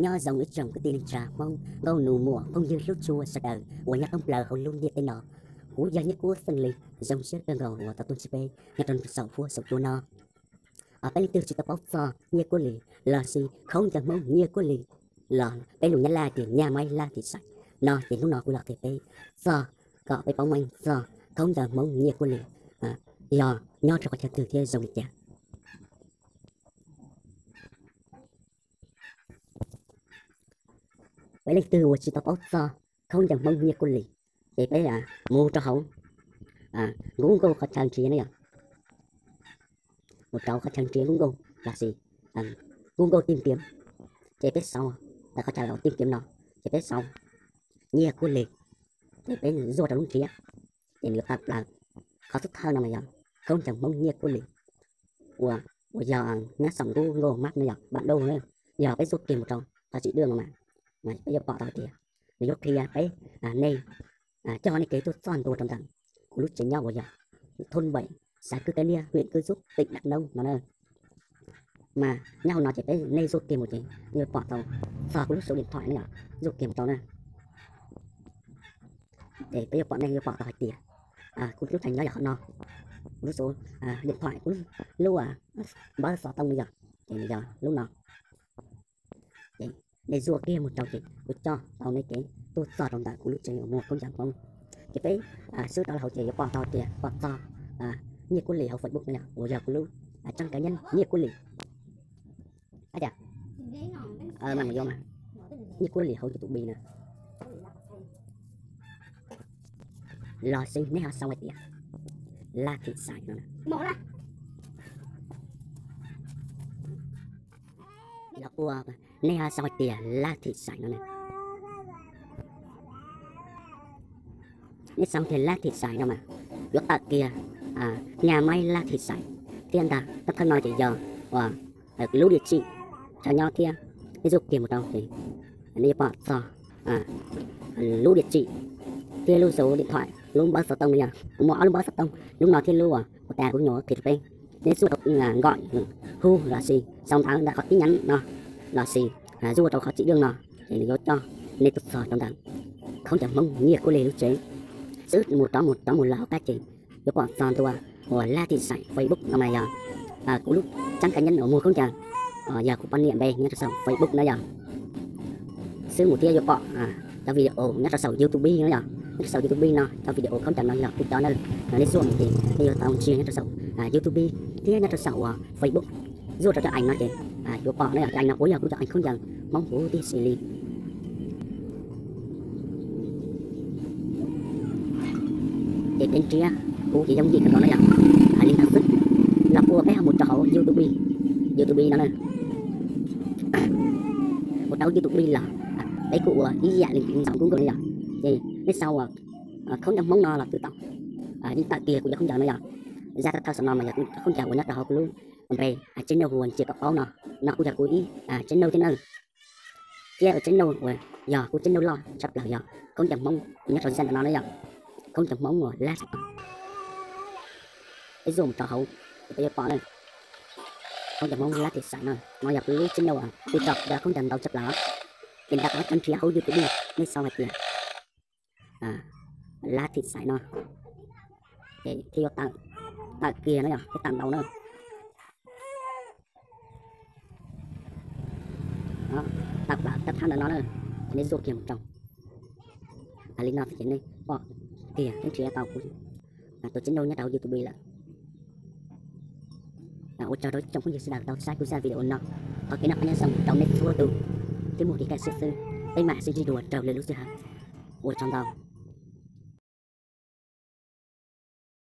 Nyob zoo ib tsoom kwv tij neej tsa Hmoob nkauj nus muam phooj ywg hlub tshua sawv daws uas nyob thoob plaws hauv lub ntiaj teb no. Kuv yog Nyiaj Kub Xeej Lis, zoo siab kawg nkaus uas tau tuaj ntsib peb nyob rau saum huab saum cua no. Peb leej twg tsis tau paub txog Nyiaj Kub Lis lossis khaub ncaws Hmoob Nyiaj Kub Lis los peb lus Nyab Laj tias nhà máy lá thủy sản no ces hnub no kuv los qhia peb txog kom peb paub meej txog khaub ncaws Hmoob Nyiaj Kub Lis yog nyob rau qhov chaw twg thiab zoo li cas. Peb leej twg uas tsis tau paub txog khaub ncaws Hmoob Nyiaj Kub Lis ces peb mus rau hauv Google qhov chaw nrhiav na yom. Mus rau qhov chaw nrhiav Google lossis Google tìm kiếm, ces peb sau ntawm qhov chaw tìm kiếm no, ces peb sau Nyiaj Kub Lis, ces peb zuaj rau lub nrhiav, ces nws yuav tawm plaws qhov xub thawj no mas yog khaub ncaws Hmoob Nyiaj Kub Lis uas, uas yog nyob saum Google Maps no yog bản đồ na. Yog peb zuaj kiag mus rau qhov chỉ đường no mas peb yuav pom tau tias nws yuav qhia peb, nej coj nej kev tuaj txog ntua rau ntawm kuv lub tsev nyob uas yog thôn bảy, xã Cư Cái Nia, huyện Cư Rút, tỉnh Đắk Nông no na. Mas nyob hauv no ces peb, nej zuaj kiag mus ces nej yuav pom tau txog kuv lub số điện thoại no yom, zuaj kiag mus rau na. Ces peb yuav pom, nej yuav pom tau hais tias kuv lub tsev nyob yog qhov no, kuv lub số điện thoại, kuv lub npawb xov tooj no yog, ces nws yog lub no. Ces nej zuaj kiag mus rau ces kuv coj tau nej kev tuaj txog rau ntawm kuv lub tsev uas muag khaub ncaws Hmoob. Ces peb swb rov hauv ces yuav pom tau tias pom txog Nyiaj Kub Lis hauv Facebook no yog, uas yog kuv lub trang cá nhân Nyiaj Kub Lis. Tab sis mas yuav mas Nyiaj Kub Lis hauv YouTube na. Lossis nej ho sau hais tias lá thủy sản no. Los ua, nej ho sau hais tias lá thủy sản no na. Nej sau tias lá thủy sản no mas yuav tawm kiag nhà máy lá thủy sản thiab ntag. Tab thawj no ces yog uas lub địa chỉ chaw nyob thiab. Nej zuaj kiag mus rau ces nej yuav pom txog lub địa chỉ thiab lub số điện thoại, lub npawb xov tooj no yog. Kuv muaj ob lub npawb xov tooj, lub no thiab lub uas tas kuv nyuam qhuav qhia rau peb. Nej zuaj rau gọi, hu lossis sau ntawv ntawm qhov tin nhắn no lossis zuaj rau qhov chỉ đường no, ces nws yuav coj nej tuaj txog rau ntawm khaub ncaws Hmoob Nyiaj Kub Lis lub tsev. Xwb mus rov mus rov mus lawm hauv qab ces yuav pom txog ntua uas lá thủy sản Facebook no mas yog kuv lub trang cá nhân uas muag khaub ncaws, yog kuv poj niam npe nyob rau saum Facebook na yog. Xwb mus thiab yuav pom cov video nyob rau saum YouTube no yog, nyob rau saum YouTube no cov video khaub ncaws no yog kuv cov na. Nej zuaj mus ces nej yuav tau ntsia nyob rau saum YouTube thiab nyob rau saum uas Facebook. Zuaj rau cov ảnh no ces yuav pom na yog, cov ảnh no puav yog kuv cov ảnh khaub ncaws Hmoob huv tib si li. Ces peb nrhiav kuv ces yooj yim kawg nkaus no yog, hais li ntawd xwb. Los ua peb ho mus rau hauv YouTube, YouTube no na. Mus rau YouTube los peb kuj ua ib yam li ntawm Google no yog. Ces nej sau uas khaub ncaws Hmoob no los twb tau, yeej tawm kiag kuv cov khaub ncaws no yog. Zaj thawj thawj saum no mas yog kuv cov khaub ncaws uas nyob rau hauv kuv lub npe channel hu ua Ntsia Kom Paub no, no kuj yog kuv ib channel thiab na. Thiab channel uas yog kuv channel loj tshaj plaws yog khaub ncaws Hmoob nyob rau zaj ntawm no na yog, khaub ncaws Hmoob uas lab. Peb zuaj mus rau hauv ces peb yuav pom na, khaub ncaws Hmoob lab thủy sản no, no yog kuv lub channel uas kuv tso cov khaub ncaws ntau tshaj plaws. Ces ntawm qhov chaw nrhiav hauv YouTube nej sau hais tias lá thủy sản no, ces thiaj yuav tawm kiag no yog thiab tawm ntau na. Tawm plaws tab thab ntawm no na, ces nej zuaj kiag mus rau. Hais li no xwb ces nej pom tiag thiab nrhiav tau kuv tus channel nyob rau hauv YouTube lawm. Ua tsaug rau ib tsoom phooj ywg sawv daws tau saib kuv zaj video no. Thov kev noj qab nyob zoo rau nej txhua tus thiab muaj kev kaj siab xwb. Peb mam sib ntsib dua rau lwm lub sij hawm. Ua tsaug ntau.